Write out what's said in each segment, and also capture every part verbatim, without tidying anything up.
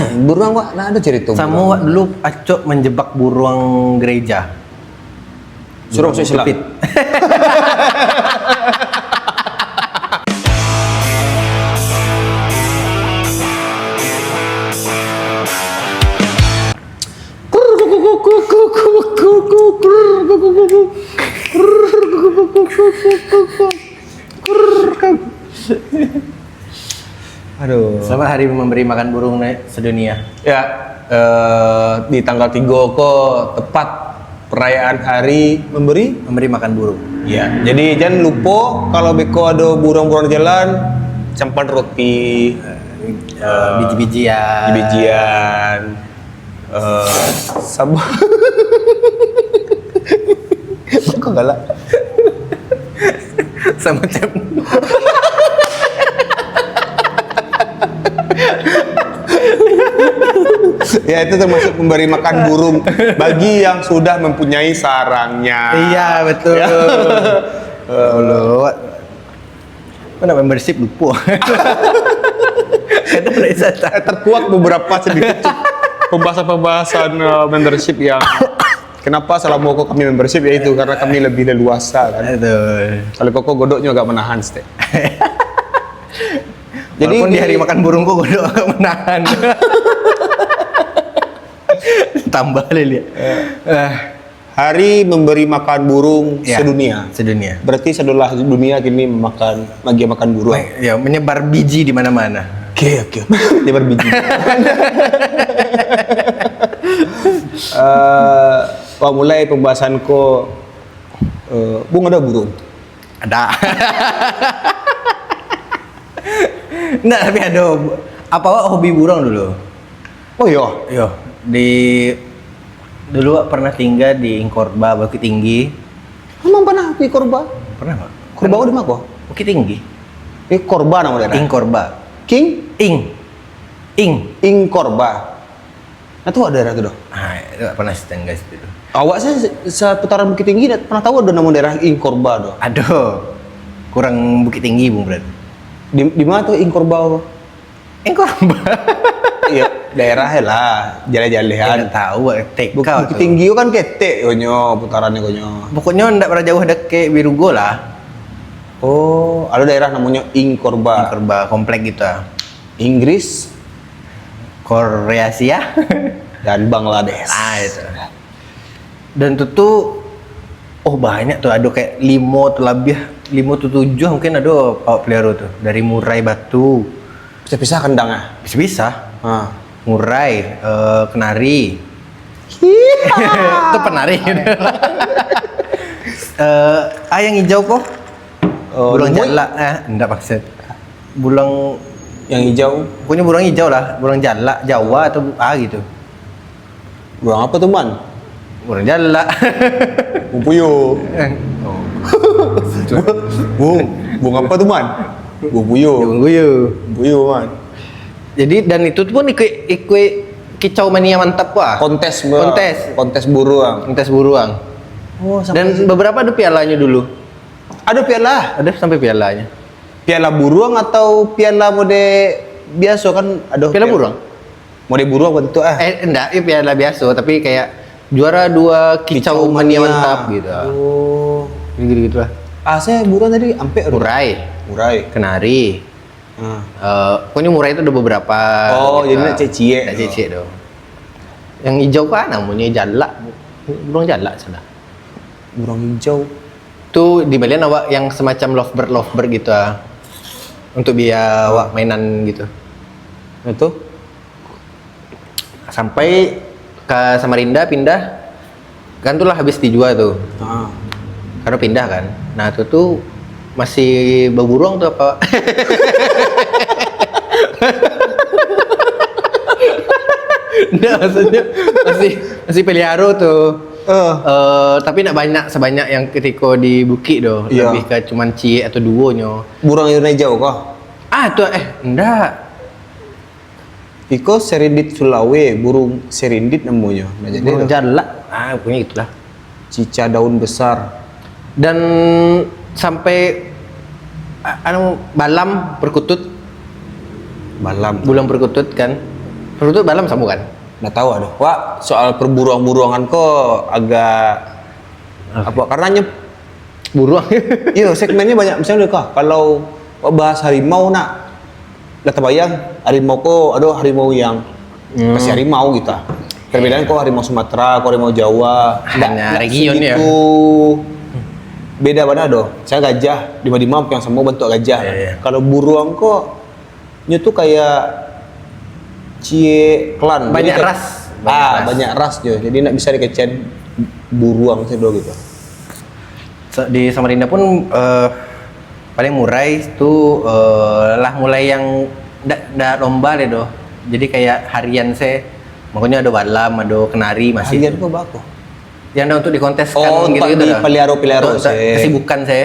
Buruang, wak, nah, ado carito. Samo buruang. Wak dulu acok manjebak buruang gereja. Suruh masuk Islam. Stupid. Aduh. Selamat Hari Memberi Makan Burung Sedunia. Ya, eh, di tanggal tigo ko tepat perayaan hari memberi. Memberi makan burung. Ya, jadi jangan lupa kalau beko ada burung-burung jalan, campan roti, eh, biji-bijian. Biji-bijian. Eh, sama. Kok galak? Sama cem. Ya, itu termasuk memberi makan burung bagi yang sudah mempunyai sarangnya. Iya, betul. Ya. Allah. Mana membership lupa. Kadang nak wisata. Eh, terkuak beberapa sedikit pembahasan-pembahasan, eh, membership yang kenapa selama kau kami membership, yaitu karena kami lebih leluasa kan. Betul. Kalau koko godoknya agak menahan stek. Jadi walaupun di hari makan burung kok godok agak menahan. Tambah lele. Eh. Hari memberi makan burung sedunia. Ya, sedunia. Berarti seluruh dunia kini makan, bagi makan burung. Baik, ya, menyebar biji di mana-mana. Oke, oke. Menyebar biji. Eh, wak mulai pembahasan ko, eh, Bung ada burung? Ada. Ndak, tapi ada. Apa awak hobi burung dulu? Oh, iyo. Iyo, di, dulu awak pernah tinggal di Ingkorba, Bukittinggi. Emang pernah di Korba? Pernah, Pak. Korba di mana? Bukit Tinggi. Eh, Korba nama daerah? Ingkorba. King? Ing. Ing. Ingkorba. Nah, tu daerah tu doh. Ah, itu pernah tinggal situ tu. Awak se-, seputaran Bukittinggi dak pernah tahu ada nama daerah Ingkorba doh. Aduh. Kurang Bukittinggi, Bung, berarti. Di, di mana tu Ingkorba tu? Ingkorba. Iya, daerah lah, jaleh-jalehan. Tidak tahu, T K Bukittinggi tu kan ketek konyo, putarannyo konyo. Pokoknya ndak berjauh dekat Wirugo lah. Oh, ada daerah namanya Ingkorba. Ingkorba, komplek gitu ah. Inggris, Korea Asia, dan Bangladesh. Ah, itu. Dan tu tu, oh, banyak tu, ada kayak limo tu lebih, limo tu tujuh mungkin ada awak pelihara tu. Dari murai batu. Bisa-bisa kandang ah? Bisa-bisa. Ha. Murai, eh, kenari. Itu penari. Eh, ah, yang hijau ko? Oh, buruang jalak, eh, ndak maksud. Buruang yang hijau. Pokoknya buruang hijau lah, buruang jalak, Jawa atau ah gitu. Buruang apa tu, Man? Buruang jalak. Buruang puyo. Eh, oh. Bung, bung apa tu, Man? Buruang puyo. Buruang puyo. Buruang puyo, Man. Jadi, dan itu tu pun ikut, ikut kicau mania mantap wah. Kontes, bro. Kontes. Kontes buruang. Kontes buruang. Oh, sampai. Dan situ. Beberapa ada pialanya dulu. Ada piala? Ada sampai pialanya. Piala buruang atau piala mode biasa kan ada piala piala buruang? Mode buruang bentuk ah. Eh, enggak, ya piala biasa, tapi kayak juara dua kicau mania mantap gitu. Oh. Gitu-gitu lah. Ah, saya buruang tadi ampek. Murai. Murai. Kenari. Ah. Eh, pokoknya murai itu ada beberapa. Oh, gitu jadi lah. Nak cek-cek. Nak cek-cek tu. Yang hijau kan namanya jalak. Buruang jalak sana. Buruang hijau. Tu dibalian awak yang semacam lovebird, lovebird gitu ah. Untuk biar awak mainan gitu. Itu? Sampai ka Samarinda pindah, kan tu lah habis dijua tu. Ah. Karena pindah kan. Nah, tu tu masih baburuang tu apa? Ndak, maksudnya masih, masih pelihara tu. Ah. Eh, tapi ndak banyak sebanyak yang ketiko di bukit tu. Iya. Lebih ke cuman ciek atau duo nyo. Buruang irun hijau kah? Ah, tu, eh, ndak. Iko serindit Sulawe, burung serindit namonyo. Nah, jadi buruang tu. Jalak. Ah, pokoknya itulah. Cica daun besar. Dan sampai, a-, anu, balam perkutut. Balam. Bulang perkutut kan. Perkutut balam samo kan? Ndak tahu aduh. Wak, soal perburuang-buruangan ko agak apa? Karena nyo Buruang. Iyo, segmennya banyak. Misalnya kah, kalau bahas harimau nak, lah tabayang harimau ko, aduh, harimau yang hmm. Pasti harimau gitu. Perbedaan kok harimau Sumatera, kok harimau Jawa. Hanya region ya. Beda mana doh. Saya gajah, di mana yang sama bentuk gajah. Yeah, yeah. Kalau buruang kok nyo tu kayak cie klan. Banyak ras. Ah, banyak ras je. Jadi nak bisa dikecekan buruang sih dulu gitu. Di Samarinda pun uh, paling murai tu uh, lah mulai yang dak dak lomba le doh. Jadi kayak harian se, makanya ada balam, ada kenari masih. Harian kok bako? Yang dah untuk dikonteskan oh, gitu gitu. Dipelihara-pelihara se. Kesibukan se.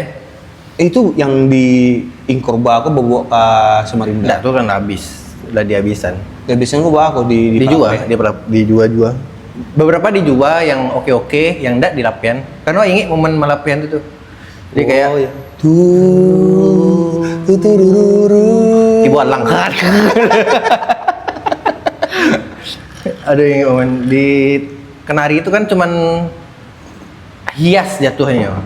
Itu yang di Ingkorba aku bawa ke Samarinda. Dak tu kan habis, lah dihabisan. Dihabisan kok bako di, di dijua, dia dijua-jua. Beberapa dijua yang oke-oke, yang dak dilapian. Karena ingin momen malapian tu tu. Jadi kayak oh, ya. Tuh, tuh, tuh, tuh, tuh. Ibu alang. Ada yang di kenari itu kan cuman hias jatuhnya.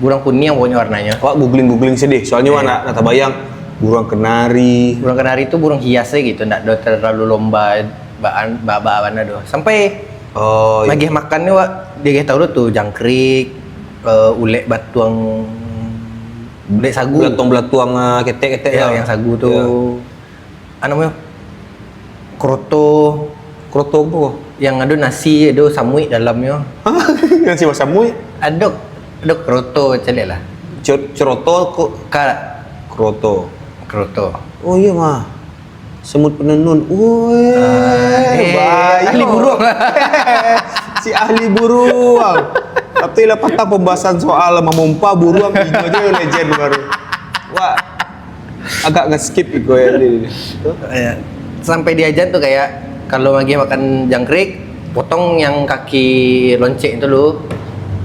Burung kuning yang pokoknya warnanya. Awak googling-googling sedih, soalnya yeah. Nak, nak tabayang burung kenari. Burung kenari itu burung hias aja gitu, ndak ada terlalu lomba baan bak bak mana doh. Sampai oh, iya. Magih makan ni wak, dia tahu tu jangkrik, uh, ulek batuang, ulek sagu. Belatuang-belatuang uh, ketek-ketek ya, lah. Yang sagu tu. Yeah. Anu namanya kroto. Kroto apa? Yang ada nasi, ada samuik dalamnya. Nasi basamuik? Ada ada kroto calik lah. Ceroto kok ka kroto. Kroto. Oh iya mah. Semut penenun. Woi, uh, eh, ahli burung. Si ahli burung. Tapi lah patah pembahasan soal memompa burung, ini aja legend baru. Wah, agak nge-skip gue ya. Sampai diajar tuh kayak kalau lagi makan jangkrik, potong yang kaki lonceng itu dulu,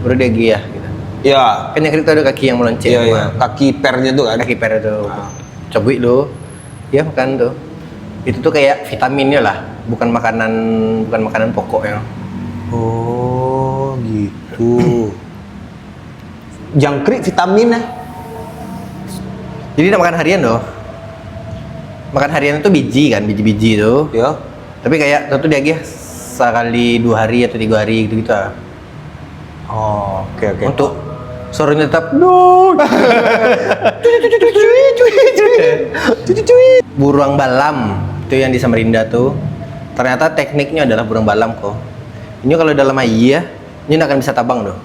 baru dia gigit ya. Gitu. Ya. Kan jangkrik tuh ada kaki yang melonceng. Ya, ya. Kaki pernya tuh kan. Kaki per itu. Ah. Cabuik dulu. Ya makan tuh. Itu tuh kayak vitaminnya lah, bukan makanan bukan makanan pokoknya. Oh gitu. Jangkrik vitamin eh. Jadi nak makan harian tuh. Makan harian itu biji kan, biji-biji tuh. Ya. Tapi kayak tuh, tuh diagih sekali dua hari atau tiga hari gitu-gitu lah. Oh, oke okay, oke. Okay. Untuk suaranya tetap buruang balam itu yang di Samarinda tuh. Ternyata tekniknya adalah buruang balam kok. Ini kalau dalam air, ini akan bisa tabang tuh.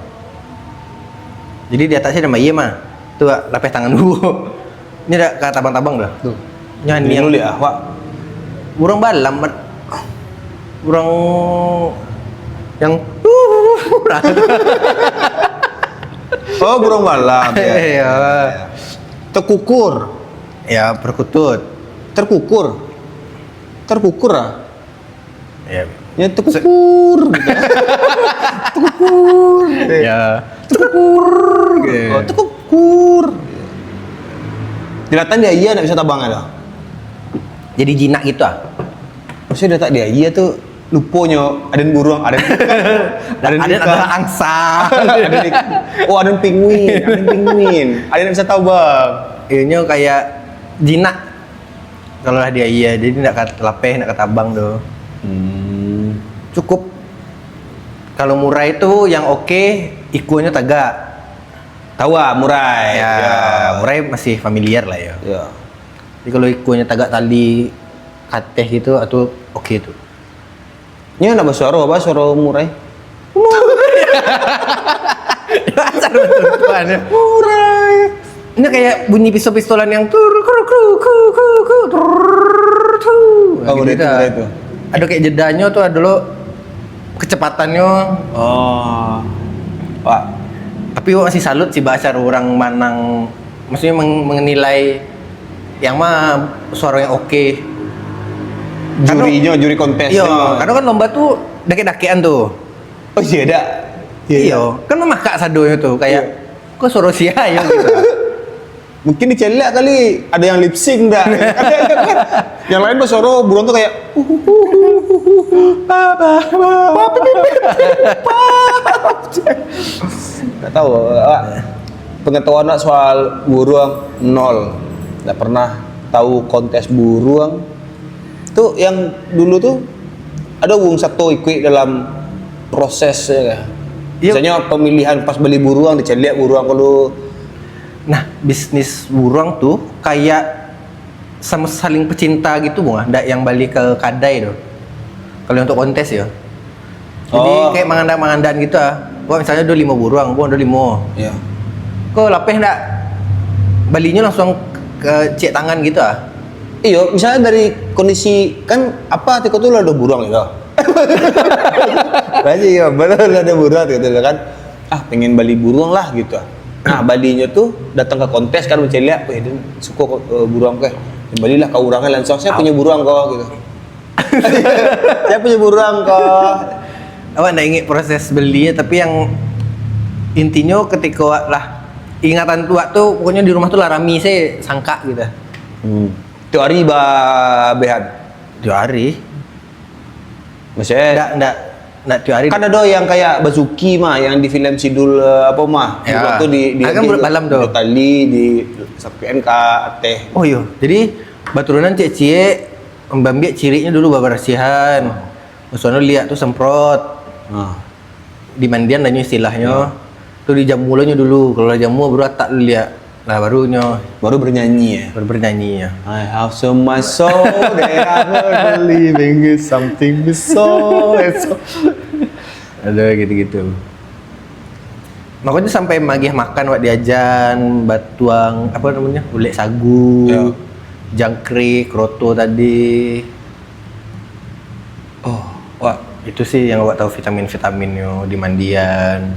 Jadi di atasnya ada air mah. Tuh, lapeh tangan dulu. Ini dah ka tabang-tabang dah. Tuh. Nyanyi yang dulu ya, Pak. Burung balam, burung yang Oh, burung balam ya. Iya. Tekukur. Ya, perkutut. Terkukur. Terkukur ah. Ya. Ya tekukur gitu. Tekukur. Ya. Tekukur. Gitu. Oh, tekukur. Dilatang dia iya nak bisa tabang ada. Jadi jinak gitu ah. Maksudnya tak dia iya tuh luponyo ada burung ada ada ada angsa ada oh ada penguin ada penguin ada bisa tabang. Inyo kayak jinak. Kalau lah dia iya, jadi ndak ka lapeh, ndak ka tabang tu. Hmm. Cukup kalau murai tu yang oke, ikuanyo tagak. Tahu ah murai. Ya, ya. Murai masih familiar lah ya. Ya. Jadi kalau ikuanyo tagak tali kateh gitu atau oke tu. Nyo nak basuaro apa suaro murai? Murai. Ini kayak bunyi pistol-pistolan yang tur kur kur kur kur kur tur tur. Oh, gitu. Ada kayak jedanya tuh ada lo kecepatannya. Oh. Pak. Tapi masih salut sih bahasa orang manang maksudnya menilai yang mah suara yang oke. Jurinya, juri kontes. Iya, karena kan lomba tuh dakek-dakekan tuh. Oh iya dak. Iya, iya. Kan memakak sadonyo tuh kayak iya. Kok suara sia ya gitu. Mungkin dicaliak kali, ada yang lip sync dah. Ada, ada kan? Yang lain basuaro, buruang tu kayak, nggak tahu, awak pengetahuan awak soal buruang nol. Nggak pernah tahu kontes buruang. Tu yang dulu tu, ada wong sato ikuik dalam proses, ya kan? Iyo. Misalnya pemilihan pas beli buruang, dicaliak buruang kalau Nah, bisnis buruang tu kayak sama saling pecinta gitu, Bung, ah. Ndak yang bali ke kadai tu. Kalau untuk kontes ya. Jadi Oh. kayak mangandaan-mangandaan gitu ah. Wah, misalnya ada lima buruang, Bung, ada lima. Ya. Kau lapeh ndak? Balinya langsung ke cek tangan gitu ah. Iyo, misalnya dari kondisi kan apa tiko tu lah ada buruang gitu. Berarti ya, betul lah ada buruang gitu kan. Ah, pengen bali buruang lah gitu. Nah, balinyo tu datang ke kontes kan, mencaliak, "Weh, den suko ko, eh, buruang ko. Balilah ka urang kan langsung, saya punya buruang ko," gitu. "Saya punya buruang ko." Awak ndak ingat proses beli, tapi yang intinyo ketika awak lah ingatan tu, awak tu pokoknya di rumah tu lah rami se sangkak gitu. Hmm. Tiap hari ba behan. Tiap hari. Maksudnya Ndak, ndak, ndak tiap hari. Kan ada yang kayak Bazuki mah, yang di film Sidul, eh, apa mah? Ya. Buruang tu di, di, Kan di, bulan malam tu. Di Tali, di Sapian ka Ateh. Oh iyo. Jadi baturunan ciek-ciek, ambiak ciriknyo dulu babarasihan. Maksudnya liak tu semprot. Nah. Di mandian lah nyo istilahnyo. Ya. Tu dijamu lah nyo dulu. Kalau lah jamu, baru atak dulu liak. Lah, baru nyo Baru bernyanyi ya. Baru bernyanyi ya. I have so much soul that I heard believing is something so and so. Ada gitu-gitu. Makanya sampai magih makan wak diajan, batuang, apa namanya, ulek sagu, Ya. jangkrik, roto tadi. Oh, wak. Itu sih yang awak tahu vitamin-vitaminnyo di mandian.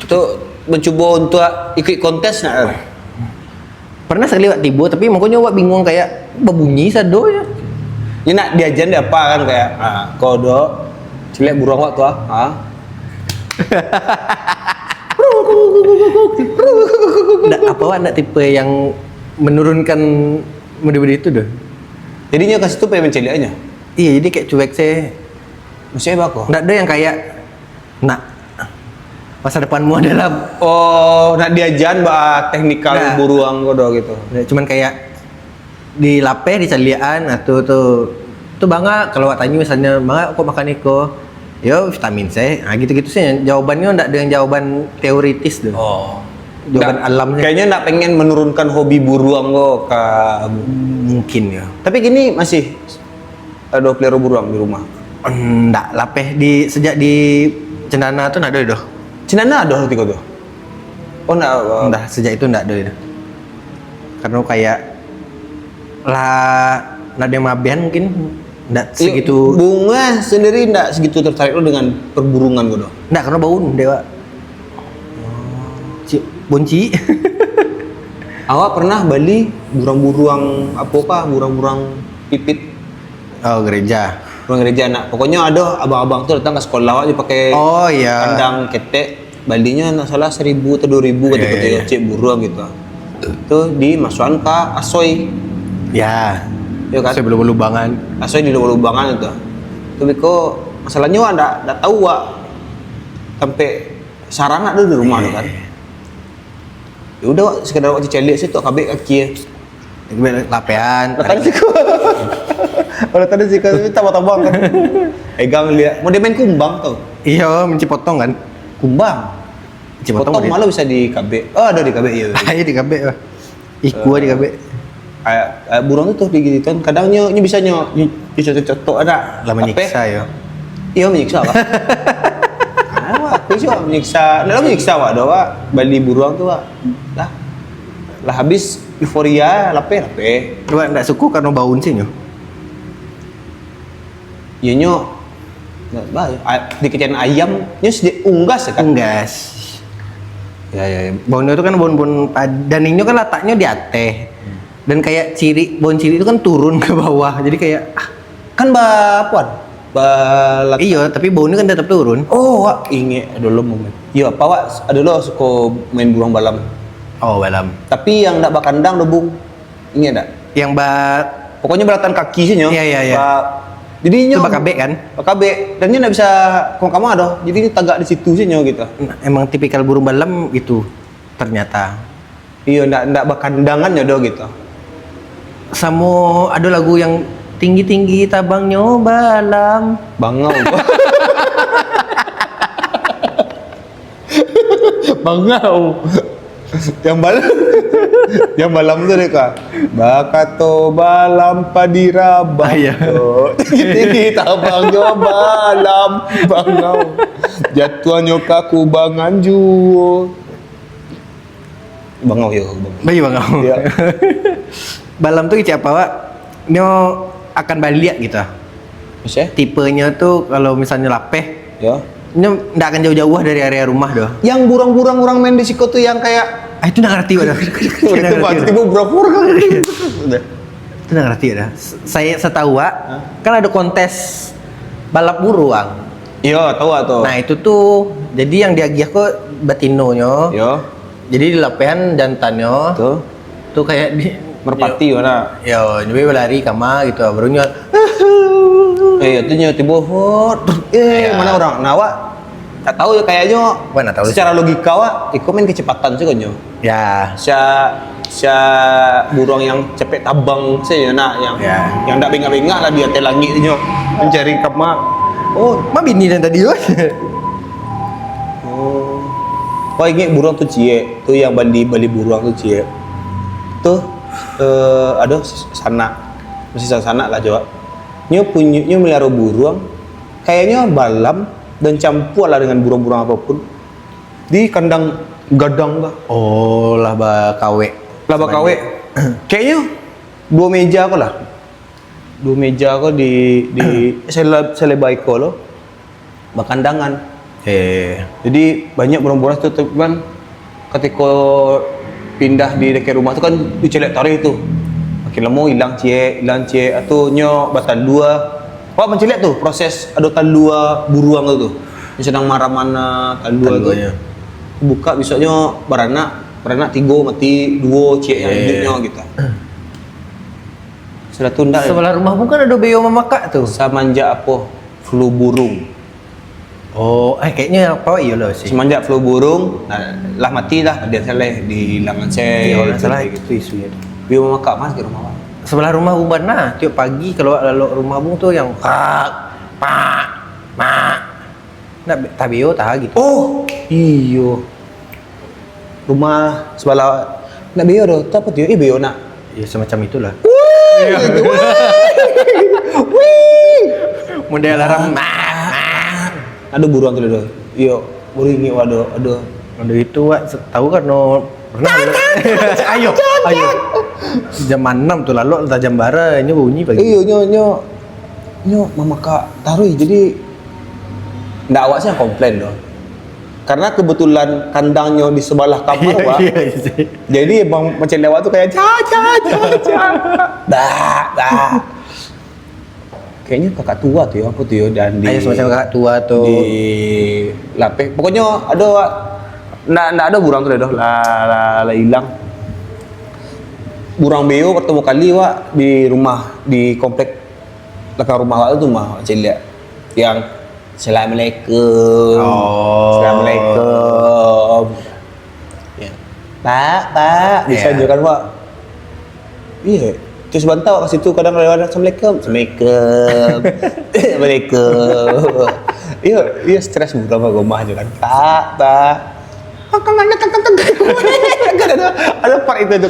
Tu mencubo untuk ikut kontes nak? Pernah sekali wak tibo, tapi makonyo wak bingung kayak babunyi sado je. Ni nak diajan dia apa kan kayak, ah, kau dok, ciliak buruang wak tu ah. Ah. Ndak, apa awak ndak tipe yang menurunkan mode-mode itu doh? Jadinya kasih tu pengen menceliaknya. Iya, jadi kayak cuek sih. Maksudnya apa kok? Ndak ada yang kayak nak masa depanmu adalah Oh, nak diajan ba teknikal Nah. buruang ko doh gitu. Cuman kayak di lapeh, di caliakan, nah, tu, tu, tu bangak. Kalau awak tanyo misalnya, "Bangak kok makan iko?" "Yo, vitamin C." Nah, gitu-gitu sih. Jawabannya ndak dengan jawaban teoritis tu. Oh. Jawaban Ndak, alam sih. Kayaknya ndak pengen menurunkan hobi buruang ko ka Mungkin ya. Tapi gini masih ada pelihara buruang di rumah. Ndak, lapeh di, sejak di Cendana tu ndak ada doh. Cendana ada ketika tu? Oh, ndak. Ndak, sejak itu ndak ada doh. Karena kayak lah, ndak ada yang mabian mungkin, ndak Iyo, segitu. Bunga sendiri ndak segitu tertarik lo dengan perburungan gitu. Ndak, karena baun dewa. Cik, bonci. Awak pernah bali buruang-buruang apa kah, buruang-buruang pipit? Oh, gereja. Buruang gereja nak. Pokoknya ada abang-abang tu datang ke sekolah awak je pakai Oh, iya. kandang ketek. Balinya nak salah seribu atau dua ribu kata Iya, iya, iya. cek buruang gitu. Tu dimasukan ke asoi. Ya. Ya kan? Asoi belubang-lubangan. Asoi di lubang-lubangan tu. Tu biko masalahnya awak ndak, ndak tahu awak sampai sarang nak di rumah tu kan. Iya. Ya udah, wak, sekedar wak cicaliak situ kabek kaki. Lapean. Lah tadi siko. Kalau tadi siko tapi tabang-tabang kan. Egang dia. Mau dia main kumbang tau. Iya, mancipotong kan. Kumbang. Mancipotong. Potong malah bisa di kabek. Oh, ada di kabek ya. Ayo di kabek lah. Iku di kabek. Kayak, kayak buruang tu tuh digigit kan. Kadang nyo, nyo bisa nyo, nyo cotok-cotok ada. Lah menyiksa ya. Iya, menyiksa, Pak. Ah, aku sih, Pak, menyiksa. Ndak menyiksa, Pak, doh, Pak. Bali buruang tu, Pak. Lah. Lah habis euforia, lapeh, lapeh. Wak ndak suko karena baun sih nyo. Iya nyo. Ndak, bah, a-, di kecen ayam, nyo sedikit unggas ya kan? Unggas. Ya, ya, ya. Baun nyo tu kan baun-baun pad-, dan inyo kan lataknyo di ateh. Dan kayak cirik, baun cirik tu kan turun ke bawah. Jadi kayak, ah, Kan ba, apuan? Ba lat- Iyo, tapi baun kan tetap turun. Oh, wak ingek ado lo momen. Iyo, apa wak ado lo suko main buruang balam? Oh, balam. Tapi yang ndak bakandang doh, Bung. Ingat ndak? Yang ba Pokoknya balatan kaki sih nyo. Iya, iya, iya. Ba- Jadi nyo Itu bakabek, kan? Bakabek. Dan nyo ndak bisa kama-kama doh. Jadi nyo tagak di situ sih nyo gitu. Nah, emang tipikal burung balam gitu ternyata. Iyo, ndak ndak bakandangan nyo doh gitu. Samo ado lagu yang tinggi-tinggi tabangnyo balam. Bangau. Bangau. Yang balam, yang balam tu deka. Bakato balam padi rabah. Ah, iya. Tinggi-tinggi tabangnyo balam bangau. Jatuahnyo ka kubangan juo. Bangau yo, bangau. Bayu bangau. Ya. Balam tu kecek apa, Wak? Nyo akan baliak gitu. Maksudnya? Tipenya tu kalau misalnya lapeh, Ya. nyo ndak akan jauh-jauh dari area rumah doh. Yang burung-burung orang main di siko tu yang kayak Ah, itu ndak ngerti, Wak, doh. itu pasti gue burung-burung. Udah. Itu ndak ngerti dah. Saya setahu, Wak, kan ada kontes balap burung. Iyo, tahu lah tu. Nah, itu tuh jadi yang diagiah kok batinonyo. Yo, Jadi di lapehan jantannyo. tu Tu kayak di merpati mana? Yo, jadi berlari kama gitu, baru nyo. Eh, itu nyo tibo hot. Eh, Ya. Mana orang? Nah, awak tak tahu ya kayaknya. Mana tahu. Secara logika, awak, iko main kecepatan sih konyo. Ya. Sia sia burung yang cepek tabang sih ya, nak, yang Ya. yang ndak bengak-bengak lah di atas langit tu nyo mencari kama. Oh, Ma bini dan tadi, Wak. Oh. Kau ingat burung tu ciek, tu yang bali bali burung tu ciek. Tu eh ada sanak. Masih sanak lah jawab. Nyo punyo nyo melihara burung, kayaknya balam dan campur lah dengan burung-burung apapun. Di kandang gadang bah. Oh, lah bakawek. Lah bakawek. Kayaknya dua meja ko lah. Dua meja ko di di sele- selebar iko lo. Bakandangan. Eh, Jadi banyak burung-burung tu tu kan katiko pindah di dekat rumah tu kan dicaliak taruih tu. Makin lamo hilang ciek, hilang ciek. Atau nyo batalua. Awak mancaliak tu proses ado talua burung tu tu. Nyo sedang maraman talua tu. Taluanyo. Buka besoknyo baranak, baranak tigo mati, duo ciek yang Eh. hidupnyo gitu. Sudah tu ndak. Sebelah rumah pun kan ada beo mamakak tu. Samanjak apo? Flu burung. Oh, eh kayaknya apa iyalah sih. Semanjak flu burung, nah, lah mati lah dia Saleh di Langan Seh. Ya, orang Itu salah gitu. Itu isunya. Dia memakat mas ke rumah awak. Sebelah rumah Uban nah, tiap pagi kalau lalok rumah Bung tu yang pak pak mak. Nak be- tabeo tah gitu. Oh, iyo. Rumah nak beo doh. Tu apa tu? Eh, beo nak. Ya semacam itulah. Gitu. Wih. Wih. Model alarm. Ada burung tu doh. Iyo, burung ini ada, ada. Aduh itu Wak, tahu kan no pernah. Ayo, ayo. Jam enam tu lalok entah jam bara ini bunyi pagi. Iyo, nyo nyo nyo mamakak taruih. Jadi ndak awak sih yang komplain doh. Karena kebetulan kandangnyo di sebelah kamar, Wak. Iya, iya sih. Jadi bang macam lewat tu kayak ca ca ca ca. Dah, dah. Kayaknya kakak tua tu ya, apa tu ya, dan di Ayo semacam kakak tua tu. di lapeh. Pokoknya ada, Wak. Ndak ndak ada burung tu dah, lah lah, lah hilang. Burung beo pertama kali, Wak, di rumah, di komplek belakang rumah awak tu mah, Wak caliak. Yang assalamualaikum. Oh. Assalamualaikum. Ya. Pak, Pak, bisa Ya. je kan, Pak? Iya. Terus bantau kat situ kadang lewat, "Assalamualaikum." "Assalamualaikum." "Assalamualaikum." Iya, iya stres budak kat rumah je kan. "Pak, Pak." Kan ada, ada, ada part itu tu.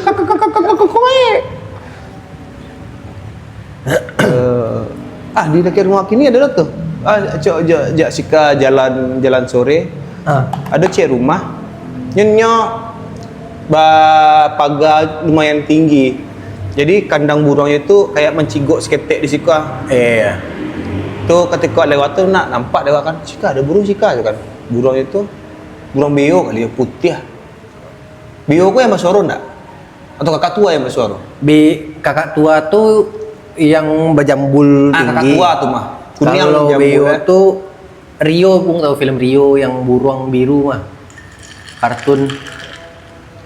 Eh, ah, di dekat rumah kini ada tu. Ah, cok, jak, jak sika jalan, jalan sore. Ah. Ada ciek rumah. Nyo, nyo ba paga lumayan tinggi. Jadi kandang burungnya tu kayak mencigok seketek di siko. Ah. Iya. Tu ketika lewat tu nak nampak lewat kan. Sika ada burung sika tu kan. Burungnya tu burung beo kali ya, putih. Beo ko yang bersuara ndak? Atau kakak tua yang bersuara? Bi kakak tua tu yang berjambul Ah, tinggi. Kakak tua tu mah. Kuning Kalau berjambul, Beo eh. Tu Rio, Bung tahu film Rio yang burung biru mah. Kartun.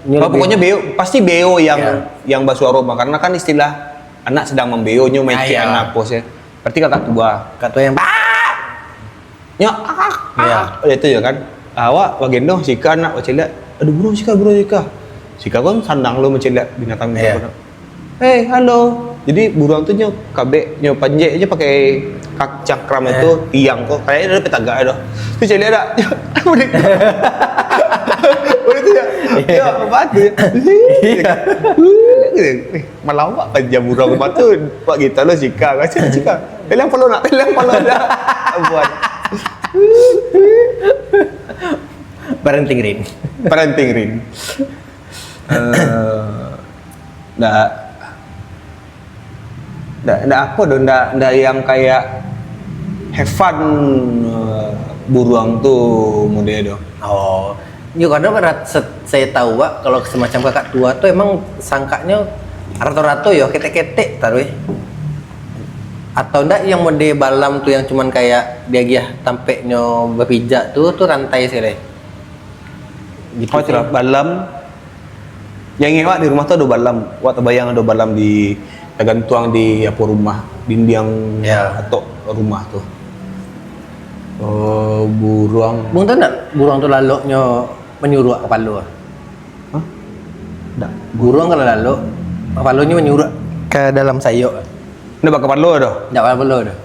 Nyo lebih pokoknyo beo, pasti beo yang, ya, yang basuaro mah, karena kan istilah anak sedang membeo nyo. Ah, main, iya, anak pos ya. Berarti kakak tua. Kakak tua yang, "Bah!" Nyo, "Ah, ah, ah." Iya. Oh, itu ya kan. Awak bagendong sika anak bacaliak. "Aduh, buruang sika, buruang sika." Sika kan sanang lo mancaliak binatang, iya, binatang. "Hei, halo." Jadi buruang tu nyo kabek, nyo panjek nyo pakai kak-, cakram, eh, itu, tiang ko. Kayaknya ada petagak dah. Tu caliak dak? Boleh. Boleh tu ya? Iya. Ya, apa tu ya? Iya. Malawak panjang buruang rumah tu. Buat gitu lo sika. Kasih sika. Pelang palo nak, pelang palo nak. Buat. Parenting Rin. Parenting Rin. Eh, ndak, ndak, ndak apo doh, ndak, ndak yang kayak have fun, eh, buruang tu model tu. Oh, yo, karena rat-, se-, saya tahu, Wak, kalau semacam kakak tua tu emang sangkaknyo rato-rato yo, ketek-ketek taruih. Atau ndak yang mode balam tu yang cuman kayak diagiah tampeknyo bapijak tu, tu rantai sekali. Gitu. Oh, sih. Itulah, balam. Yang ingat wak di rumah tu ado balam. Wak tabayang ado balam di, tagantuang di apo rumah, dindiang, ya, atok rumah tu. Oh, buruang. Bung tahu ndak buruang tu laloknyo manyuruak kapalo? Hah? Ndak. Buruang kalau lalok, kapalonyo manyuruak ka dalam sayok. Ndak bakapalo doh? Ndak bakapalo doh.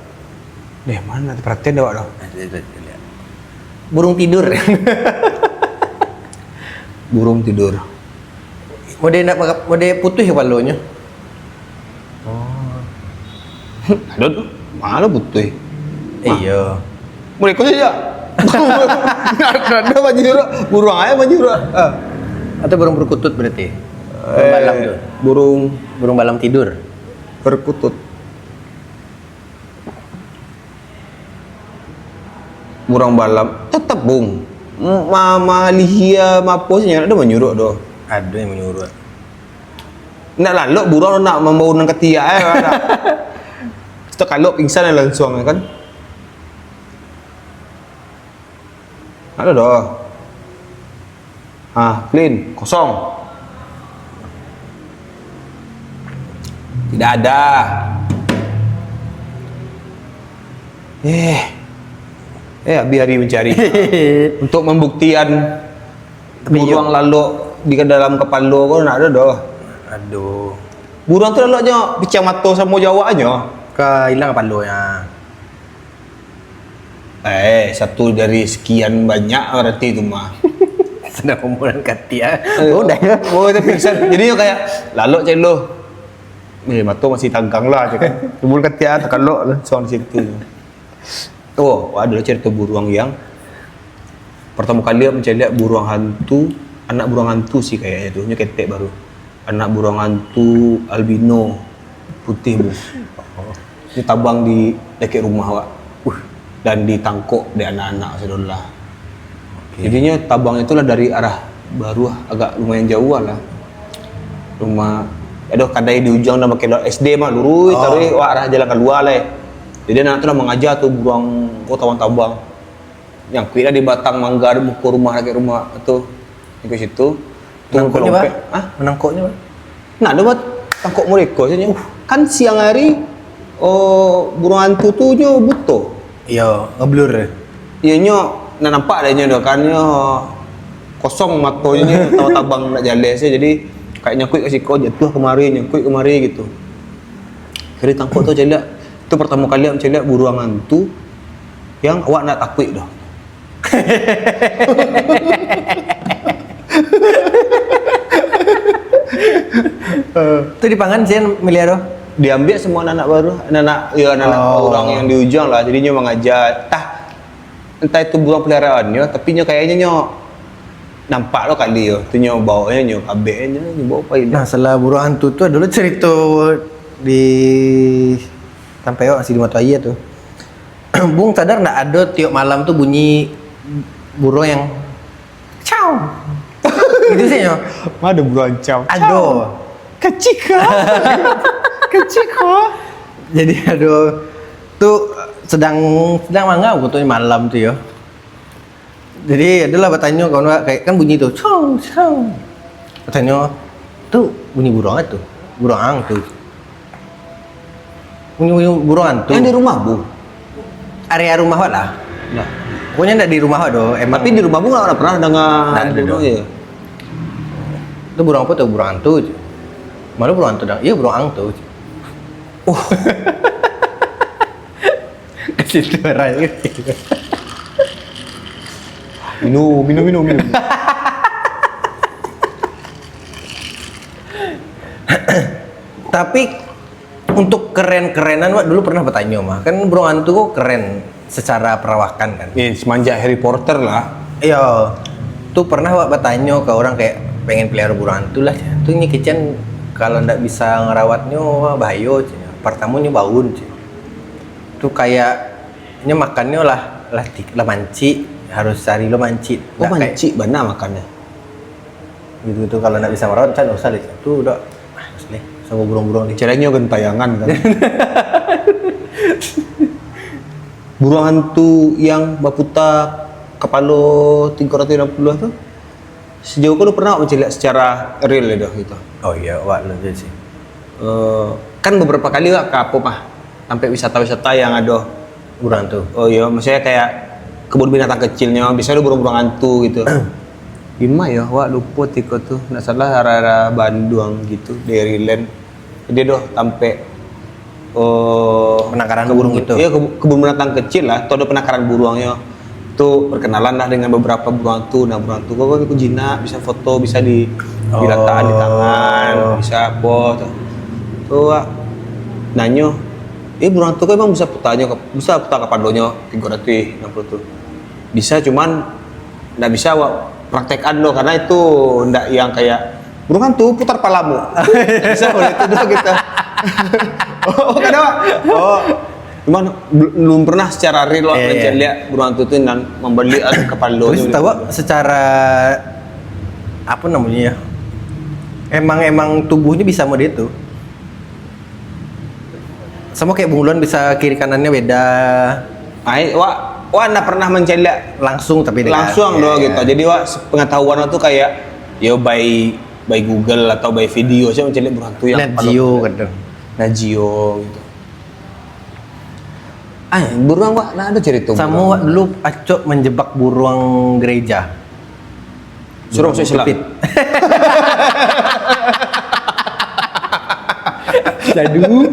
Deh, mana nak perhatian dek awak tu? Nah, lihat, lihat, lihat. Burung tidur. Burung tidur. Mode nak, mode putuih kapalonyo. Oh. Ado tu. Mano putuih? Iyo. Mode ko sajo. Ado manyuruak, buruang aja manyuruak. Ah. Atau burung perkutut berarti? Burung, eh, balam tu. Burung. Burung balam tidur. Perkutut. Buruang balam, tetap, Bung. Ma-, malihia, mapo sajo, ndak ado manyuruak doh. Ado yang manyuruak. Ndak lalok buruang nak mambaun nan katiak, eh, ndak. Setelah kalok pingsan langsuang, kan. Ndak ado doh. Ah, clean, kosong. Tidak ada. Eh. Eh, habis hari mencari. Untuk membuktian. Tapi buruang iyo. Lalok di dalam kapalo ko ndak ado doh. Aduh. Buruang tu laloknyo picang mato samo jo awaknyo. Ka ilang kapalonyo. Eh, satu dari sekian banyak berarti tu mah. Sudah umuran katik, ah. Eh, oh, dah. Oh, tapi bisa. Jadi, kayak, lalok cek lo. Eh, mato masih tagang lah, cek kan. Timbul katik, ah, takalok lah, suang di situ. Oh, ado lah cerita buruang yang pertama kali aku mencaliak buruang hantu, anak buruang hantu sih kayaknya tu, nyo ketek baru. Anak buruang hantu albino, putih, Bu. Oh. Dia tabang di dekat rumah awak. Uh. Dan ditangkok dek anak-anak saudara. Oke. Jadinyo tabang itulah dari arah Baruah, agak lumayan jauh lah. Rumah, ado kadai di ujung dan pakai lewat S D mah, luruih, oh, taruih, wah, arah jalan kalua lah. Jadi anak tu lah mangaja tu buruang ko tabang-tabang. Nyangkuik lah di batang mangga di muko rumah, dekat rumah tu. Nyangkuik situ. Tu manangkoknyo, Pak? Hah? Manangkoknyo, Pak? Nah, ado buat tangkok mureko sajo. Uh. Kan siang hari, oh, buruang hantu tu nyo buto. Iyo, ngeblur. Iyo, nyo nak nampak dek nyo doh, kan nyo kosong matonyo, nyo tabang-tabang nak jaleh sajo. Jadi, kayak nyangkuik ka siko, jatuah kemari, nyangkuik kemari gitu. Jadi, tangkok tu caliak. Tu pertama kali aku caliak buruang hantu yang awak ndak takuik doh. Tu dipangan sian miliar tu? Diambiak semua anak-anak baru, anak-anak, ya, anak-anak, oh, urang yang di ujung lah. Jadi nyo mangaja, tah, entah itu buruang peliharaannyo, tapi nyo kayaknyo nyo nampak lo kali yo. Tu nyo bawa nyo, nyo kabek nyo, nyo bawa pai. Nah, salah buruang hantu tu adalah cerita di sampai awak masih di Mato Aia tu. Bung sadar ndak ado tiok malam tu bunyi buruang yang "Cau." Gitu sih, yo. Mana ada buruang cau? Ado. Cau. Kecika. Kecika. Jadi, ado tu sedang, sedang mangau katanya malam tu, yo. Jadi, adalah bertanya kawan awak, kayak kan bunyi tu, "Cau, cau." Tanyo, "Tu bunyi buruang tu? Buruang ang tu?" Bunyi-bunyi buruang tu. Yang di rumah, Bu? Area rumah awak lah. Nah. Pokoknya ndak di rumah awak doh. Emang. Tapi di rumah Bu nggak pernah dengar. Ndak ada doh. Iya. "Tu buruang apa tu?" "Buruang ang tu," je. "Mana buruang ang tu, Dang?" "Iya, buruang ang tu," je. Oh. Ke situ arah. Minum, minum, minum, minum. Tapi untuk keren-kerenan, wak dulu pernah bertanya mah. Kan burung hantu kok keren secara perawakan kan. Eh, semenjak Harry Potter lah. Iya. Tu pernah wak bertanya ke orang kayak pengen pelihara burung hantu lah. Tu nyo kecen kalau ndak bisa ngerawatnyo, wah, bahayo, cina. Pertama nyo baun, cina. Tu kayak nyo makannyo lah, lah, ti- lah mancik, harus cari lo mancik. Oh, ndak kayak mancik bana makannyo. Gitu tu, kalau ndak bisa merawat, macam usah deh. Tu udah, ah, usah deh, sama burung-burung ni. Caranya gentayangan kan. Burung hantu yang baputar kapalo tiga ratus enam puluh tu, sejauh kau pernah mancaliak secara real dah gitu? Oh iya, wak lu je sih. Eh, kan beberapa kali wak ke apa mah, sampai wisata-wisata yang ada burung hantu. Oh iya, maksudnya kayak kebun binatang kecilnya, bisa ada burung-burung hantu gitu. Di ma yo, wak lupo tiko tu, ndak salah arah-arah Banduang gitu, Dairyland. Dia doh sampai, oh, penangkaran burung gitu. Iya, kebun, kebun binatang kecil lah, tu ada penangkaran burungnya. Tu berkenalan lah dengan beberapa burung hantu. Nah, burung hantu kau kan jinak, bisa foto, bisa di, dilatakkan di tangan, bisa apa tu. Tu wak nanyo, "Eh, burung hantu kau emang bisa putarnyo, bisa putar kapalonyo tiga ratus enam puluh tu?" "Bisa, cuman ndak bisa wak praktekkan doh, karena itu ndak yang kayak burung hantu putar palamu." Bisa boleh tu doh kita. Oh, kada, Wak? Oh, cuman bel- belum pernah secara real wak. Eh, iya. Lihat burung hantu tu nan membeli kapalo. Tapi tu tahu, Wak, secara apa namanya ya? Emang emang tubuhnya bisa model itu. Sama kayak bunglon bisa kiri kanannya beda. Ai, wak, wak ndak pernah mancaliak langsung, tapi dengan langsung doh gitu. Jadi wak pengetahuan wak tu kayak yo by by Google atau by video saja mancaliak burung hantu yang Nat Geo kadang. Nat Geo gitu. Ai, burung wak ndak ada cerita. Sama burung. Wak dulu acok menjebak burung gereja. Suruh masuk Islam. Pipit. Sadu,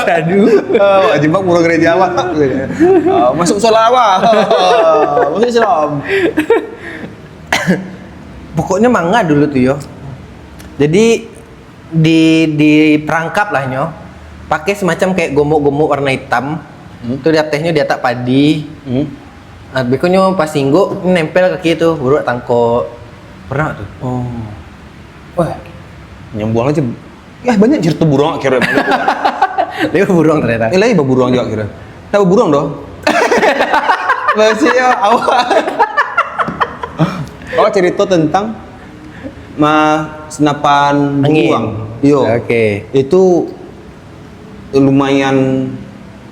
sadu. Ah, wak jebak burung gereja awak. Ah, masuk solat awak. Masuk Islam. Pokoknya manga dulu tu yo. Jadi di di perangkap lah nyo. Pakai semacam kayak gomok-gomok warna hitam. Hmm. Tu di atasnya diatak padi. Hmm. Ah, beko nyo pas inggok, nempel kaki tu, buruak tangkok. Pernah tu. Oh. Wah, nyambung aja. Ya, banyak cerita burung akhirnya. Dia burung ternyata. Eh, lain burung juga akhirnya. Tahu burung doh? Maksudnya awak. Awak cerita tentang ma senapan angin. Burung. Yo. Oke. Itu lumayan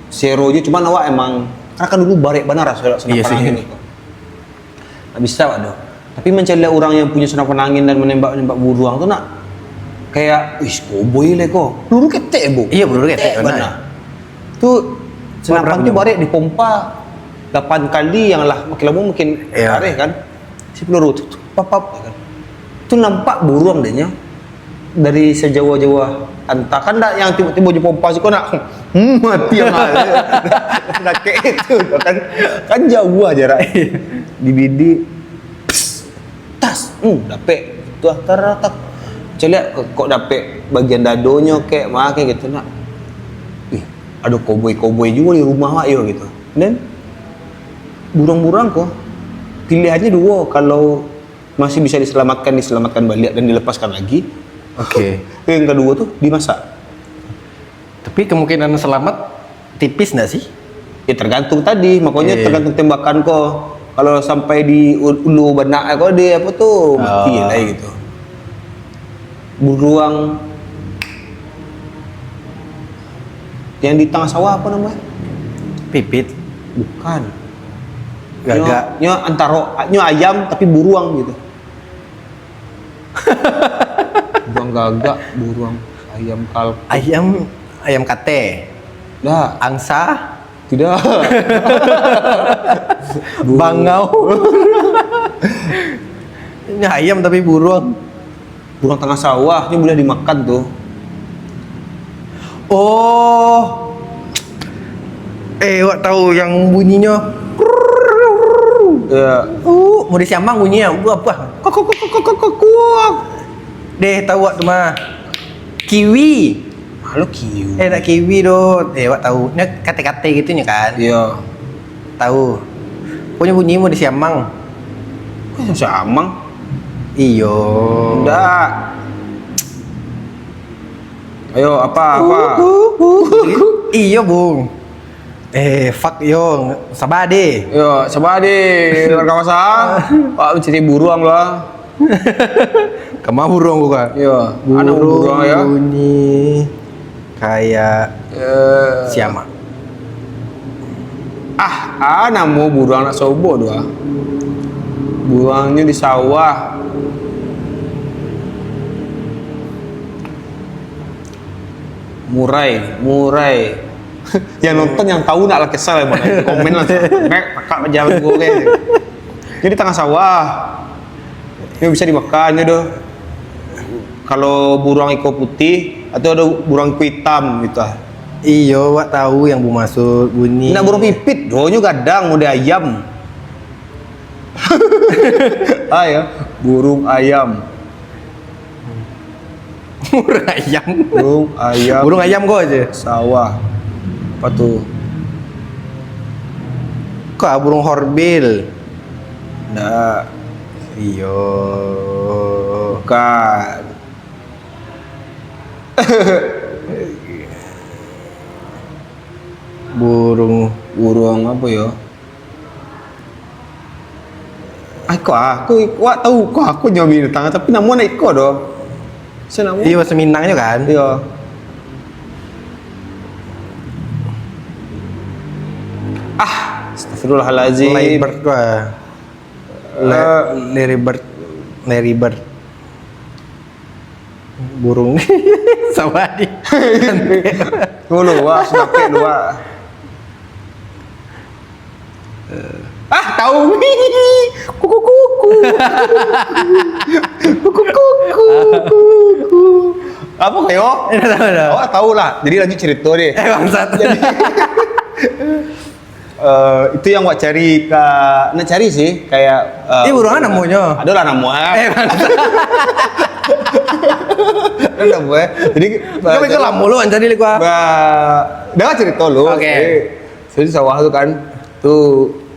seru je, cuman awak emang, karena kan dulu barek bana raso senapan angin tu. Nggak bisa awak doh. Tapi mencari orang yang punya senapan angin dan menembak-nembak burung tu nak kayak, "Wih, koboi le ko." Peluru ketek, Bu. Iya, peluru ketek, bana. Tu senapan tu barek dipompa delapan kali yang lah, makin lama makin barek kan. Si peluru tu, tu, pap, pap, ya kan. Tu nampak burung deh nyo dari sejauh-jauh. Antah kan ndak yang tiba-tiba jumpa pas ko nak, hmm, mati yang ada. Sakit itu kan. Kan jauh lah jarak. Dibidik. Pss, tas. Hmm, dapek. Tu lah, tar, tar. Caliak kok dapek bagian dadonyo kek, mah kek gitu nak. Ih, ada koboi-koboi juga di rumah wak yo gitu. Dan burung-burung ko pilihannya dua, kalau masih bisa diselamatkan, diselamatkan baliak dan dilepaskan lagi. Oke. Yang kedua tu dimasak. Tapi kemungkinan selamat tipis ndak sih? Ya tergantung tadi, makanya tergantung tembakan ko. Kalau sampai di u- ulu benak ko, dia apa tu, mati lah gitu. Buruang yang di tengah sawah apa namanya? Pipit. Bukan. Gagak. Nyo, nyo antaro, nyo ayam tapi buruang gitu. Gagak, buruang, ayam kal. Ayam, ayam kate. Dah, Angsa. Tidak. Bangau. Ini ayam tapi buruang. Buruang tangah sawah ni boleh dimakan tu. Oh. Eh, awak tahu yang bunyinya. Ya. Uh, mau disiamang bunyinya. Buah apa? Kok kok kok kok kok kok. Deh, tahu awak tu mah. Kiwi. Halo kiu. Eh, nak kiwi doh. Eh, awak tahu. Ini kate-kate gitu nya kan? Iya. Tahu. Pokoknya bunyi mau disiamang. Kok siamang? Iyo. Ndak. Ayo, apa apa? Iyo, Bung. Eh, fuck yo, sabar deh. Yo, sabar deh, warga masa. Pak mencari buruang lah. Kama buruang kau kan? Yo, anak buruang ya. Bunyi kayak Eh, siamang. Ah, ah, namo buruang nak sobok tu ah. Buruangnyo di sawah. Murai, murai. Yang nonton yang tahu nak lah kesal ya, komen lah. Mek pakak jalan gue kayak. Jadi tangah sawah. Ini bisa dimakan je doh. Kalau buruang iko putih atau ada buruang iko hitam gitu ah. Iyo, wak tahu yang bu maksud bunyi. Nak buruang pipit doh, nyo gadang model ayam. Ah ya, burung ayam. Burung ayam. Burung ayam. Burung ayam kau aja. Sawah. Apa tu? Kau burung horbil. Ndak. Iyo. Bukan. Burung. Burung apa ya? Ah, iko ah, aku wak tahu iko, aku nyo binatang tapi namo nak iko doh. Saya namo? Iyo, bahasa Minang je kan? Iya. Ah, astagfirullahalazim. Laybird gua. Le, Eh. Larry Bird. Larry Bird. Burung. Sama di. Dulu wah, sudah dua. Ah, tahu. Kuku kuku. Kuku kuku. Apa kayo? Eh, dah tahu dah. Awak tahu lah. Jadi lanjut cerita deh. Eh, bangsat. Eh, itu yang wak cari ka, nak cari sih kayak eh, Ini buruan namonyo. Adalah namo ah. Eh, bangsat. Ada namo eh. Jadi Kau itu lama lu cari liku ah. Ba, dengar cerita lu. Oke. Jadi, jadi sawah tu kan, tu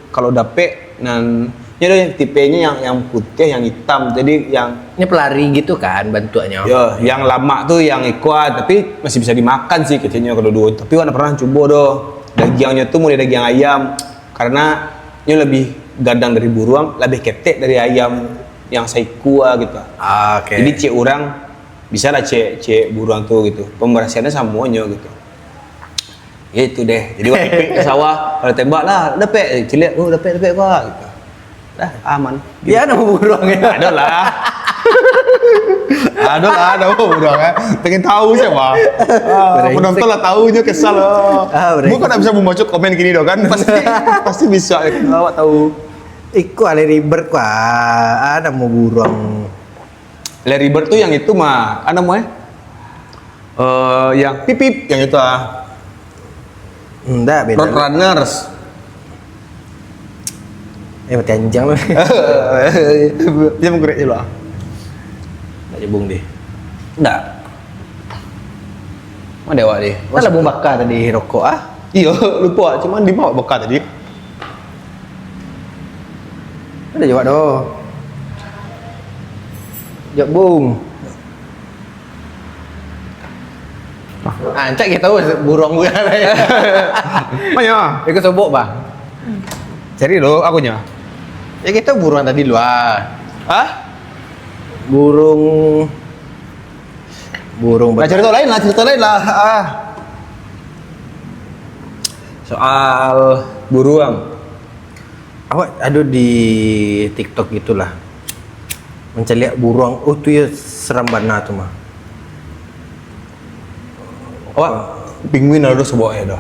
kalau dapek nan nyo ada yang tipenya yang yang putih, yang hitam. Jadi yang Ini pelari gitu kan bentuknya. Ya, yang lamak tu yang iko ah, tapi masih bisa dimakan sih kecilnya kalau dua. Tapi wak pernah cubo doh. Dagiangnyo tu mulai dagiang ayam karena nyo lebih gadang dari buruang, lebih ketek dari ayam yang saikua gitu. Ah, oke. Jadi cek orang bisa lah cek cek buruang tu gitu. Pembersihannya samonyo gitu. Ya itu deh. Jadi wak ipik ke sawah, kalau tembak lah, dapek, ciliak, oh dapek dapek pak gitu. Dah aman. Ya, nama buruang ya. Ada lah. Ada lah, ada buruang eh. Pengen tahu siapa? Ah, Brengsek. Penonton lah tahu nyo kesal lah. Ah, brengsek. Bukan tak bisa membaca komen gini doh kan? Pasti pasti bisa ya. Awak tahu. Iko Larry Bird kua, ah, nama buruang. Larry Bird tu yang itu mah, apa namanya? Eh, yang pip pip, yang itu ah. Enggak, beda. Road Runners. Eh, mati anjing lu. Dia mengkorek je lah. Nak jebung deh. Enggak. Mana awak deh? Kan labung bakar tadi rokok ah. Iya, lupa. Cuman di bawah bakar tadi. Ada jawab doh. Jawab bung. Ah, encak kita tahu burung gue. Mana? Ikut sobok bah. Cari dulu akunya. Ya kita burung tadi luar. Hah? Burung burung Nah, cerita lain lah, cerita lain lah. Ah. Soal buruang. Awak ada di TikTok gitulah. Mencaliak buruang. Oh tu ya seram bana tu mah. Awak penguin ado sabawak ado.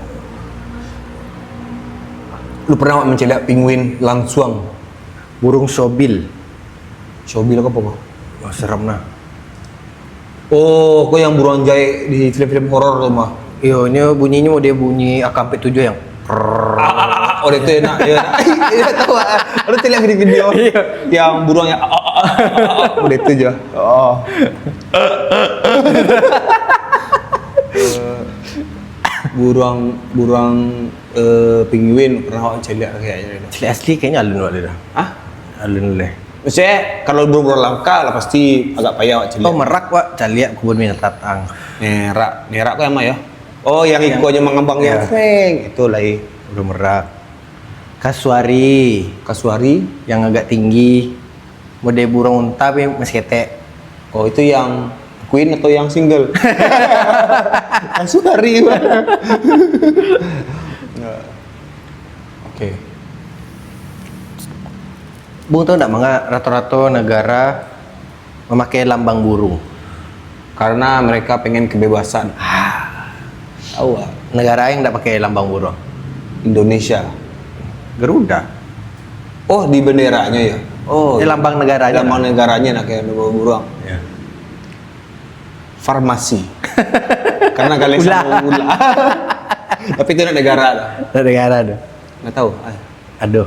Lu pernah awak mancaliak penguin lansuang? Buruang sobil. Sobil ko apo ko? Wah, seram nah. Oh, ko yang buruang jaek di film-film horor tu mah. Iyo, nyo bunyinyo model bunyi A K empat tujuh yang. Oh, itu enak. Iyo, enak. Iyo, tahu ah. Ada caliak video-video. Iyo. Yang buruang yang, oh, itu je. Oh. Eh, buruang, buruang, eh, penguin pernah awak caliak kayaknya. Caliak asli kayaknya alun awak dah. Hah? Alun leh. Maksudnya, kalau buruang-buruang langka lah, pasti agak payah awak caliak. Oh, merak, wak, caliak kubun binatang. Nerak, nerak ko yang mana ya? Oh, yang iko aja mangambang yang, ya, freng, itu lai. Buruang merak. Kasuari. Kasuari? Yang agak tinggi. Model buruang unta tapi masih ketek. Oh, itu yang queen atau yang single? Kasuari, Bang. Oke. Bung tahu ndak manga rato-rato negara mamakai lambang buruang? Karena mereka pengen kebebasan. Ah. Tahu ah. Negara yang ndak pakai lambang buruang? Indonesia. Garuda. Oh, di benderanya ya? Oh, di lambang negaranya. Lambang negaranya nak kayak buruang. Ya. Farmasi. Karena kalian sama gula. Tapi itu nak negara lah. Nak negara tu. Nggak tahu. Ah. Aduh.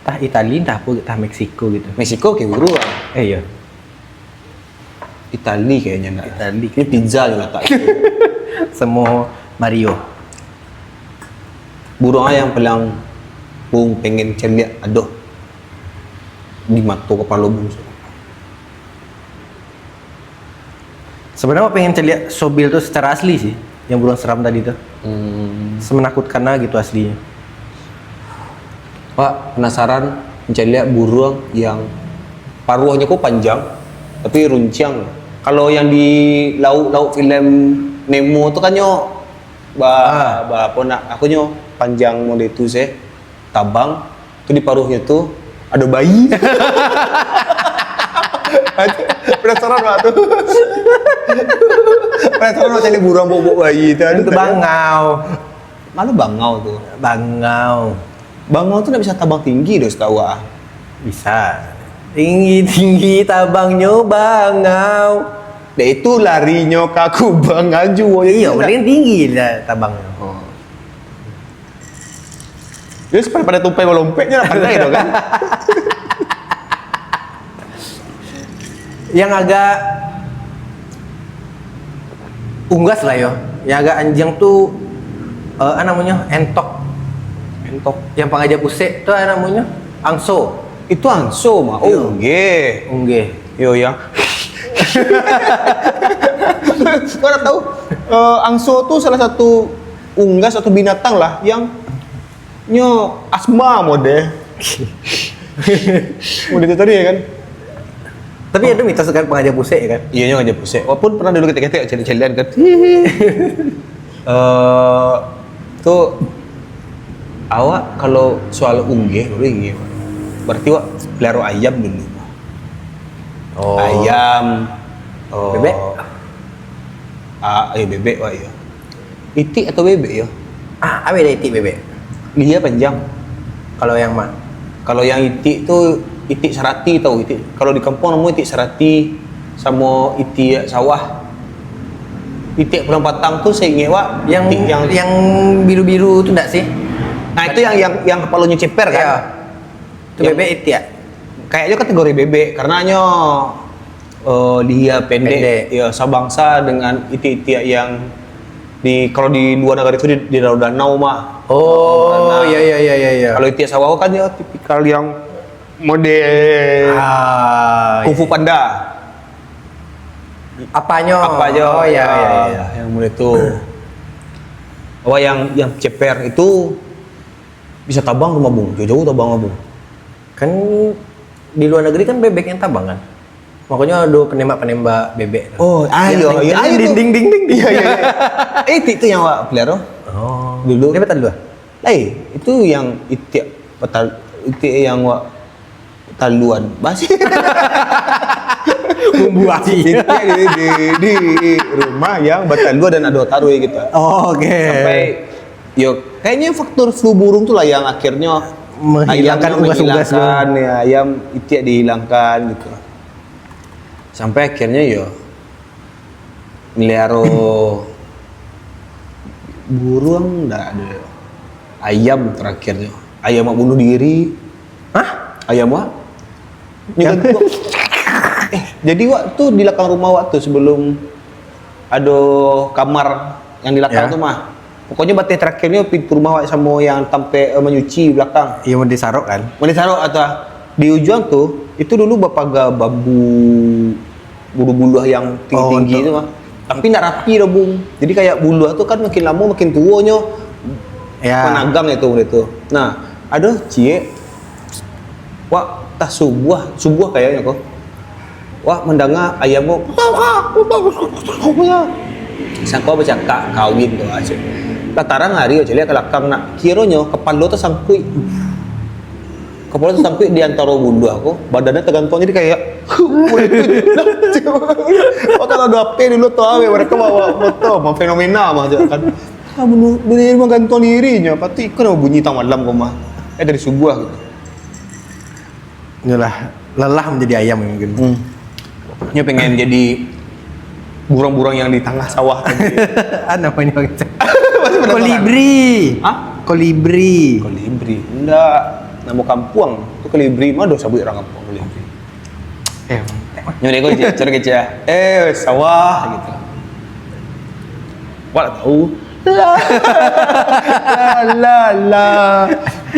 Tah Itali, tah apa, tah Meksiko gitu. Meksiko kayak buruang. Eh, iya. Itali kayaknya ndak. Itali. Ini pizza je latak. Semua Mario. Buruang yang paling Bung pengen caliak adoh di mato kapalo Bung. Sebenarnya pengen caliak sobil tu secara asli sih, yang buruang seram tadi tu. Hmm. Semenakutkan lah gitu aslinya. Pak, penasaran mencaliak buruang yang paruahnyo ko panjang, tapi runciang. Kalau yang di lauk-lauk filem Nemo tu kan nyo ba, ah, ba, apo nak, aku nyo panjang model tu sih, tabang, tu di paruahnyo tu ado bayi. Penasaran wak tu. Penasaran wak caliak buruang bobok bayi tu. Itu bangau. Malu bangau tu. Bangau. Bangau tu ndak bisa tabang tinggi doh, setahu ah. Bisa. Tinggi-tinggi tabangnyo bangau. Dek itu larinyo ka kubang juo. Iyo, paling tinggi lah tabangnyo. Oh. Jadi, pada tupai balompeknyo lah pandai tu kan. Yang agak unggas lah yo. Yang agak anjiang tu, eh, apa namanya? Entok. Entok. Yang pangaja pusek tu apa namanya? Angso. Itu angso mah. Iyo. Unggeh. Unggeh. Yo, yang. Kau nak tahu? Eh, angso tu salah satu unggas atau binatang lah yang nyo asma model. Model tu tadi ya kan? Tapi ado mitos kan pangaja pusek ya kan? Iyo, nyo pangaja pusek. Walaupun pernah dulu ketek-ketek caliak-caliakan kan. Eh, tu awak kalau soal unggeh, baru ingat. Berarti awak pelihara ayam dulu. Oh. Ayam. Oh. Bebek? Ah, eh, bebek wak ya. Itik atau bebek ya? Ah, awak dah itik bebek. Lia panjang. Kalau yang ma? Kalau yang itik tu, itik sarati tahu itik. Kalau di kampung namo itik sarati, samo itik sawah. Itik pulang patang tu saya ingat wak, yang itik yang, yang biru-biru tu ndak sih? Nah, itu yang, yang, yang kepalanya ceper kan? Iya. Itu yang bebek itik ya? Kayaknya kategori bebek karena nyo, eh, lia pendek, pendek. Ya, sabangsa dengan itik-itik yang di, kalau di luar negara itu di, di danau-danau mah. Oh, danau-danau. Iya, iya, iya, iya, iya. Kalau itik sawah kan ya tipikal yang model, ah, kungfu panda. Apanyo? Apanyo? Oh, iya, iya, iya. Yang mulai tu. Awak yang, yang ceper itu bisa tabang rumah bung, jauh-jauh tabang rumah bung. Kan di luar negeri kan bebek yang tabang kan? Makanya ada penembak-penembak bebek tu. Oh, ah, yang iya, ding, iya, ding, iya, ding, itu. Ding, ding, ding, ding. Iya, iya, iya. Eh, itu, itu yang awak pelihara. Oh. Dulu. Dia betul dulu? Lain, itu yang itik petal, itik yang awak taluan. Masih. Bumbu api. Itiak di, di, di rumah yang batalua dan ado taruih gitu. Oh, oke. Sampai yo kayaknya faktor flu burung tu lah yang akhirnya Menghilangkan ayam ugas-ugasnya. Menghilangkan, ya, ayam itiak dihilangkan gitu. Sampai akhirnya yo meliharo burung ndak ada. Ayam terakhirnya. Ayam bunuh diri. Hah? Ayam wak. Nyo gantuang. Eh, jadi wak tu di belakang rumah wak tu sebelum ado kamar yang di belakang Ya. tu mah. Pokoknya bateh terakhirnya pintu rumah wak samo yang tampek eh, menyuci belakang. Iya, mau disarok kan? Boleh sarok atau di ujung tu itu dulu bapaga bambu bulu-bulu yang tinggi-tinggi Oh, tu mah. Tapi ndak rapi doh, Bung. Jadi kayak bulu tu kan makin lama makin tuonyo Ya. panagang itu gitu. Nah, ada ciek wak tah subuah, subuah kayaknya kok. Wak mandanga ayam kok. Sangka bacakak kawin tu aja. Lah tarang hari aja lihat ke belakang nak. Kironyo kepala tu sangkuik. Kepala tu sangkuik di antara bulu aku, badannya tergantung jadi kayak Oh, kalau ada apa dulu tu awet mereka bawa foto, mau fenomena mah je kan. Ah, bunuh, bunuh diri menggantung dirinya. Pasti ikut nama bunyi tang malam kau mah. Eh dari subuh gitu. Inilah lelah menjadi ayam mungkin. Hmm. Dia pengen jadi burung-burung yang di tengah sawah tadi. Ah, namanya macam Masih penasaran? Kolibri. Hah? Kolibri. Kolibri. Enggak. Nama kampung tu Kolibri. Mana ada sebut orang kampung Kolibri? Eh, Nyo dek kau je, cara kecil. Eh, sawah gitu. Wak lah tahu. La la la.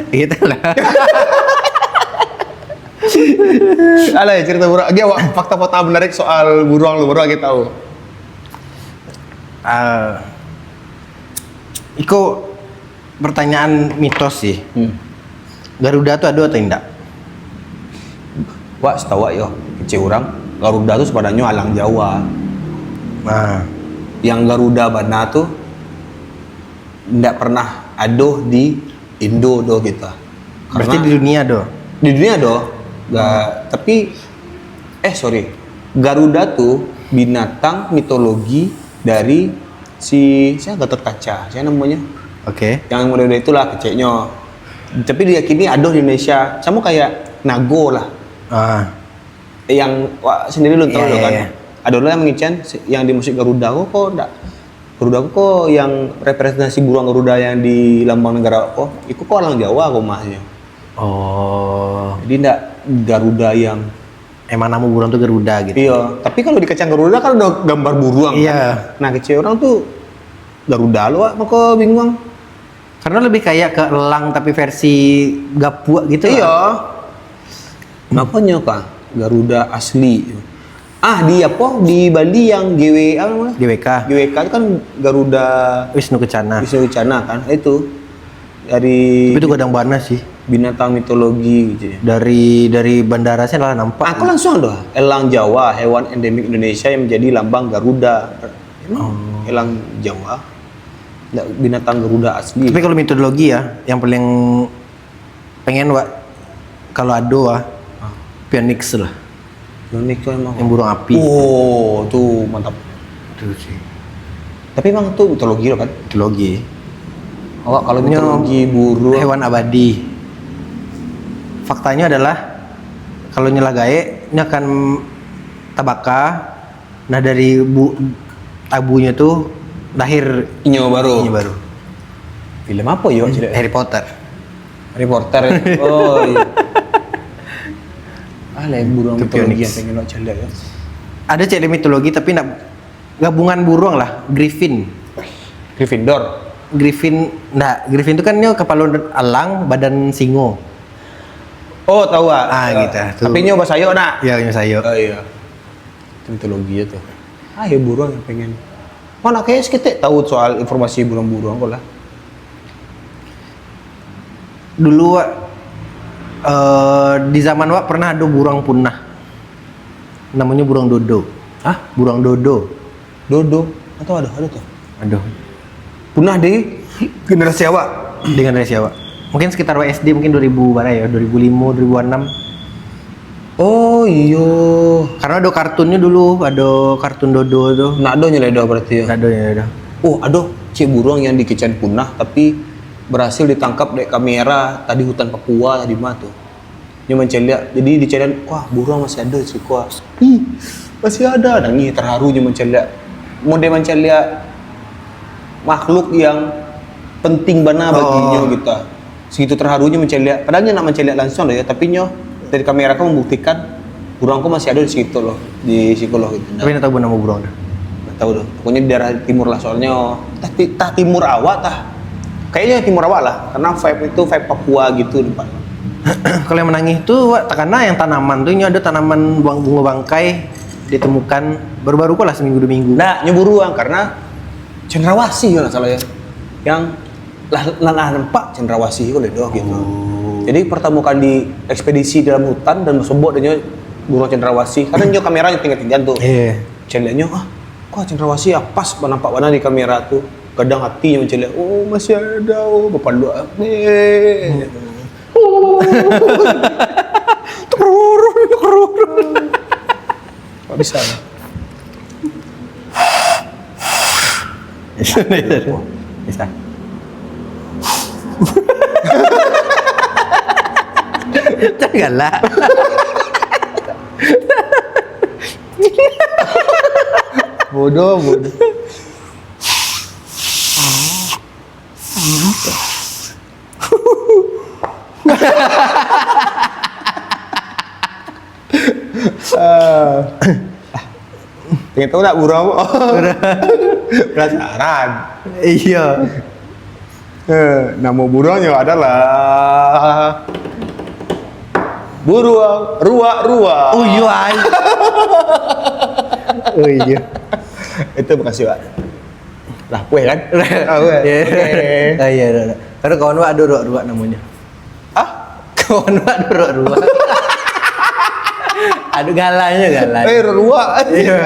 Itulah. Alah, cerita burung. Dia awak fakta-fakta menarik soal burung lu baru kita tahu. Ah, iko pertanyaan mitos sih. Hmm. Garuda tu ada atau indak? Wak setahu wak yo, kecil orang, Garuda tu sebenarnya alang Jawa. Nah, Yang Garuda bana tu ndak pernah ado di Indo do kita. berarti di dunia do. Di dunia do. Ga, tapi eh sorry, Garuda tu binatang mitologi dari si siapa, Gatot Kaca, siapa namanya? Oke. Yang model itulah keceknya. Tapi diyakini ada di Indonesia. Sama kayak nago lah. Ah, Yang wak sendiri lu tahu Iya, lo iya, kan. Iya. Ada lo yang mengican yang dimusik Garuda kok kok ndak. Garuda kok yang representasi burung Garuda yang di lambang negara kok. Itu kok alang Jawa kok mahnya. Oh, Jadi ndak Garuda yang emang nama burung tu Garuda gitu. Iya, tapi kalau di kacang Garuda kan ada gambar burung. Iya. Kan? Nah, kecil orang tuh Garuda lo, Wak, maka bingung. Karena lebih kayak ke elang tapi versi gapuak gitu Iya. Lah. Makanya kah Garuda asli. Ah, di apa? Di Bali yang G W apa namanya? G W K. G W K itu kan Garuda Wisnu Kencana. Wisnu Kencana kan? Itu dari Tapi itu gadang bana sih. Binatang mitologi gitu ya. Dari dari bandara sih lah nampak. Aku langsung ada elang Jawa, hewan endemik Indonesia yang menjadi lambang Garuda. Emang elang Jawa? Nggak, binatang Garuda asli. Tapi kalau mitologi ya, yang paling pengen wak kalau ada ah, Phoenix lah, Unik tuh emang. Yang burung api. Oh, tuh mantap. Itu sih. Tapi emang tuh mitologi lo kan? Mitologi. Awak kalau Nyo mitologi burung. Hewan abadi. Faktanya adalah kalau nyelah gaek, nyo akan tabaka. Nah, dari bu abunyo tu lahir Inyo baru. Inyo baru. Film apa yo? Cik? Harry Potter. Harry Potter. Oh iya. Ah, lain burung Itu mitologi Phoenix. Yang pengen lo caliak ya. Ada cek di mitologi tapi nak gabungan burung lah, Griffin. Gryffindor. Griffin, ndak, Griffin tu kan nyo kepala alang, badan singo. Oh, tahu ah. Ah, gitu, tuh. Tapi nyo basayok nak. Ya, nyo sayok. Oh iya. Itu mitologi itu. Ah, ya burung yang pengen. Mana kayak seketek tahu soal informasi burung-burung kok lah. Dulu wak, eh, di zaman wak pernah ada burung punah. Namanya burung dodo. Hah? Burung dodo. Dodo atau ada ada tuh. Aduh. Punah di generasi awak. Dengan dari siapa? Mungkin sekitar wak S D mungkin dua ribu barai ya, dua ribu lima, dua ribu enam. Oh iyo. Karena ada kartunnya dulu, ada kartun Dodo tu. Nak ado nyo lai doh berarti ya. Ada ya ada. Oh, ado cek buruang yang dikecekan punah tapi berhasil ditangkap dek kamera tadi hutan Papua tadi mah tu. Nyo mancaliak, jadi dicaliak, wah buruang masih ada siko. Ih, masih ada, nangih terharu nyo mancaliak. Model mancaliak makhluk yang penting bana baginyo gitu. Segitu terharunyo mancaliak. Padahal nyo nak mancaliak langsung lah ya, tapi nyo dari kamera ko membuktikan buruang ko masih ada di situ loh, di siko loh gitu. Tapi nak tahu nama buruang tu? Tak tahu tu. Pokoknya di daerah timur lah soalnya. Tah, ti- tah timur awak tah. Kayaknya timur awak lah. Karena vibe itu vibe Papua gitu tempat. Kalau yang menangis tu wak takana yang tanaman tu nyo ada tanaman buang bunga bangkai ditemukan baru-baru ko lah seminggu dua minggu. Nah, nyo buruang karena cendrawasih kalau nggak salah ya. Yang lah, lah, lah nampak cendrawasih ko lah doh gitu. Jadi pertama kali ekspedisi dalam hutan dan basobok dengan buruang cendrawasih. Karena nyo kameranya tinggal-tinggal tu. Iya. Caliaknyo, ah, kok cendrawasih apas nampak bana di kamera tu. Kadang hati yang mencaliak, oh masih ada, oh berpaluk. Eh. Tekerurung, tekerurung. Tak bisa. Bisa. Janganlah. Bodoh, bodoh. Ah. Pengen tahu tak buruang apa? Penasaran. Iya. Eh, nama buruangnyo adalah buruang ruak-ruak. Oh iya. Ai. Oh iya. Itu makasih, Pak. Lah, puas kan? Ah, puas. Iya. Oke. Ah, iya, iya, iya. Karena kawan wak ada ruak-ruak namanya. Hah? Kawan wak ada ruak-ruak. Ada galanya galanya. Eh, ruak. Iya.